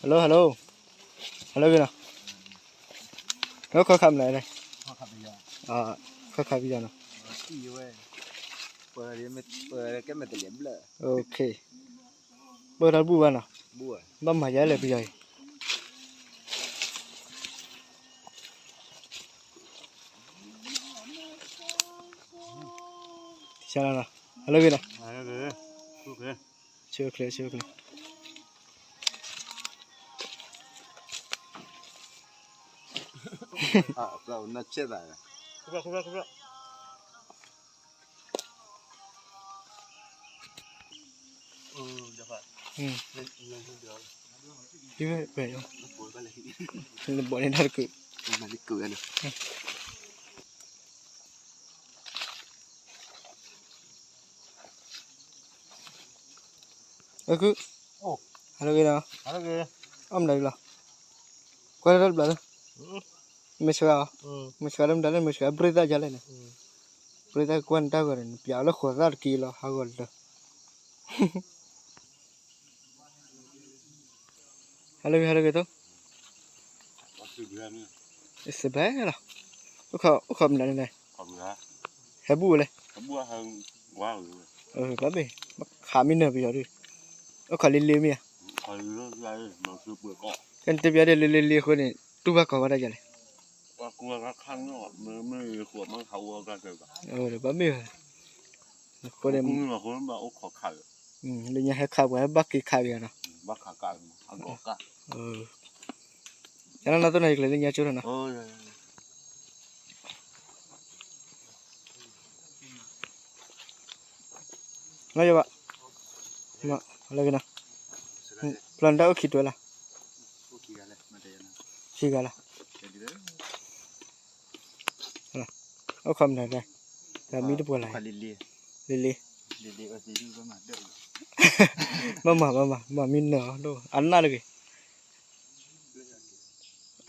hello hello hello ဂ့ၤနီၤ, ခီခါမလဲၣ်, ခီခါပယီၤနီၤ, ပၢ်တဘူၣ်ဘၣ်နီၤ, ဘၣ်မၤယၤလဲၣ်ပယီၤအံၤ hello ဂ့ၤနီၤ, ဆၢချ့ဆၢချ့ ဘၣ်န့ၣ်တၢ်တကုး, အကု, hello ဂ့ၤနီၤ, အီၣ်မတၤလီၤ, ကွၢ်တၢ်တဘျီလၢ, မ့ၢ်စှၤအီၤ, မ့ၢ်စှၤလၢမတၤလၢ မ့ၢ်စှၤပြ့သၣ်ယါလဲၣ်န့ၣ်, ပြ့သၣ်ကွၢ်နတၢ်ဂီၤန့ၣ် နပျးအီၤလၢဃိးသၣ်တက့ၢ်လီၤ ဟးဂီၤလၢ hello ဂ့ၤ hello ဂ့ၤသိ, စဘဲလီၤ, အိၣ်ခိးမနုၤလဲၣ်, ဟဲဘူၣ်ဝဲလဲၣ်, ဘၣ်ဘ့ၣ်, ခးမံနၢၤပယီၤဒုး, အိၣ်ခိးလ့လ့မ့ၢ်ဧါ, ကဲနတဲပယီၤဒ်လ့လ့လ့အဃိန့ၣ် တူၢ်ဘၣ်ကီးဘၣ်တၢ်ယါလဲၣ်, ဘၣ်မ့ၢ်ဝဲ, အဃိန့ၣ် လၢညါဟဲခးပှၤဟဲဘၣ်က့ၤခးက့ၤနီၤ, ကဲနီၤနီၤ သိးနီၤ ယကျဲၤလၢညါကၠိထီၣ်နီၤ, နီၢ်ယဘၣ်, လၢက့ၤနီၤ, ပျီၤနတၢ်အိၣ်ခံတွဲလၢ, ခံဂၤလၢ, အိၣ်ခိးမနုၤလဲၣ်, တၢ်မံတပှဲၤလၢ်, လ့လ့, ဘၣ်မၤ ဘၣ်မၤ မၤမံနၢၤအီၤဒိၣ် အနၢ်တဂ့ၤ,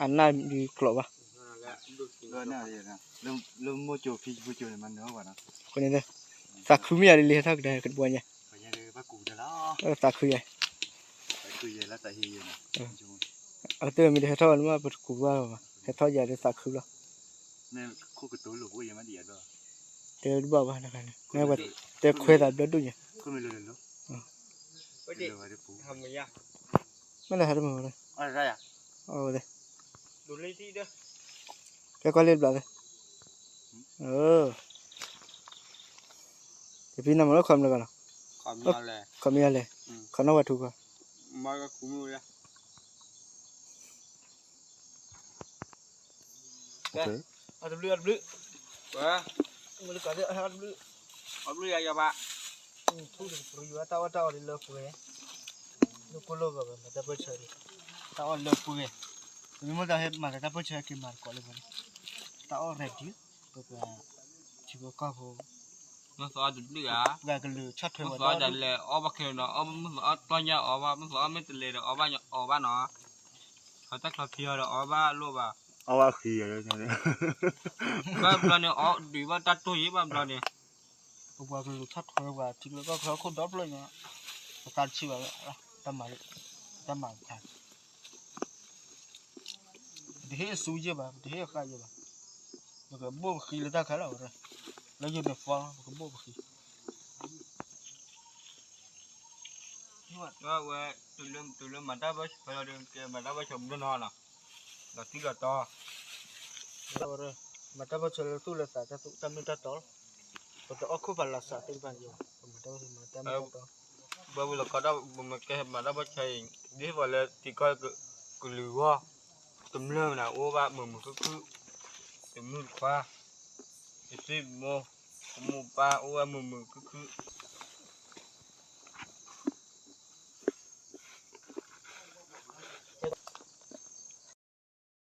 အနၢ်ဒုးကျိးဘၣ်, လၢမိၢ်ကၠိဖံဖုကၠိန့ၣ် မၤနၢၤအီၤဘၣ်နီၤ, အဃိန့ၣ် သးခုမ့ၢ်ယၤလံလံဟဲထီၣ်ကဒါကတဘီညါ, သးခုယၤ, အကတၢၢ်မ့ၢ်တဟဲထီၣ်ဘၣ်န့ၣ်မး ပတကူးဘၣ်လီၤဘၣ် ဟဲထီၣ်ယၤဒီးသးခုလီၤ, တဲတဘၣ်ဘၣ်တခါန့ၣ် တဲခွဲးသးဘျီဒိၣ်ညါ, မ့ၢ်လၢဟဲတမုာ်ဝဲ, အဝဲသ့ၣ်, ကဲကွၢ်လံတဘျီသ့ၣ်, တဖံနၤမၤလၢခီမ့ၢ်လၢကီးနီၤ, ခီမ့ၢ်လဲၣ်, ခီနီၣ်ဝဲထူခီ, အတဘျုး အတဘျုး, မ့ၢ်လၢကီးသ့ၣ် အတဘျုး, အဘျုးယၤယၤဘၣ်, ထူတကပရံယွၤတၢ်အီၣ်တၢ်အီဒ်လၢပှဲၤ, လၢကိၢ်လၢဂီၤဘၣ် မၤတၢ်ပၢၢ်ဆၢဒ်, တၢ်အီၣ်လၢပှဲၤ, ပမ့ၢ်မ့ၢ်တၢ်ဟဲမၤတၢ်ပၢၢ်ဆၢက့ၤမၤတကိးလၢပှဲၤန့ၣ်, တၢ်အီၣ်ရဲၣ်ဒံး, ပပှၤ, ထံဖိကီၢ်ဖိ, မ့ၢ်သီအီၣ်တဘျုးဧါ, ပှၤကလုာ်ဆီၣ်ထွဲဝဲဒၣ်, မ့ၢ်သီအီၣ်ဒ်လဲၣ် အီၣ်ဘၣ်ခဲလၢာ်နီၤ, မ့ၢ်သီအီၣ်တီၢ်ညၣ်အီၣ်ဘၣ်, မ့ၢ်သီအီၣ်မ့ၢ်တလဲၤဒီးအီၣ်ဘၣ်အီၣ်ဘၣ်နီၤ, အတၢ်ချီဖံအီၤဒီးအီၣ်ဘၣ်လိၣ်ဘၣ်, ဘၣ်ဘျီန့ၣ် အီၣ်ဒုးဘၣ်တၢ်တိၢ်ယံၤဘၣ်ဘျီန့ၣ်, ပပှၤကလုာ်ဆီၣ်ထွဲပှၤထံချၢကီၢ်ချၢခိၣ်ဒီဖျၢၣ်ညါ, ပသးတဆံးဘၣ်, တၢ်မၤ, တၢ်မၤတခါ ပတဟ့ၣ်အစုယဲၢ်ဘၣ်, ပတဟ့ၣ်အဃၣ်ယဲၢ်ဘၣ်, ပကဘိၣ်ပဃံလၢတၢ်ခါလီၤဝဲ, လၢ uniform ပကဘိၣ်ပဃံ, ဝဲ, တုၤလၢမၤတၢ်ပၢၢ်ဆၢဒီး ကဲမၤတၢ်ပၢၢ်ဆၢမုၢ်နီၤနီၤလီၤ, ဒီးသံလီၤတီ, မၤတၢ်ပၢၢ်ဆၢလၢသူၣ်လၢသးတၢ်မ့ၢ်တၢ်တီလီၤ, ပတအီၣ်ခိၣ်ဖးလၢ်စးသ့ၣ်တဖၣ်ယဲၢ်, ပမၤတၢ်ပၢၢ်ဆၢမၤတၢ်မ့ၢ်တၢ်တီ ဘၣ်ဝံၤလီၤခီဒီး ပမ့ၢ်ကဲမၤတၢ်ပၢၢ်ဆၢအံၤ ဒ်သိးလၢထံကီၢ်ကလုာ်ဂီၢ် တမျၢၢ်မနုၤ အိၣ်ဘၣ်မုာ်မုာ်ခုၣ်ခုၣ် တမုၢ်တခွါ ယသ့ၣ်မိၢ် ပမိၢ်ပၢ်အိၣ်ဝဲမုာ်မုာ်ခုၣ်ခုၣ်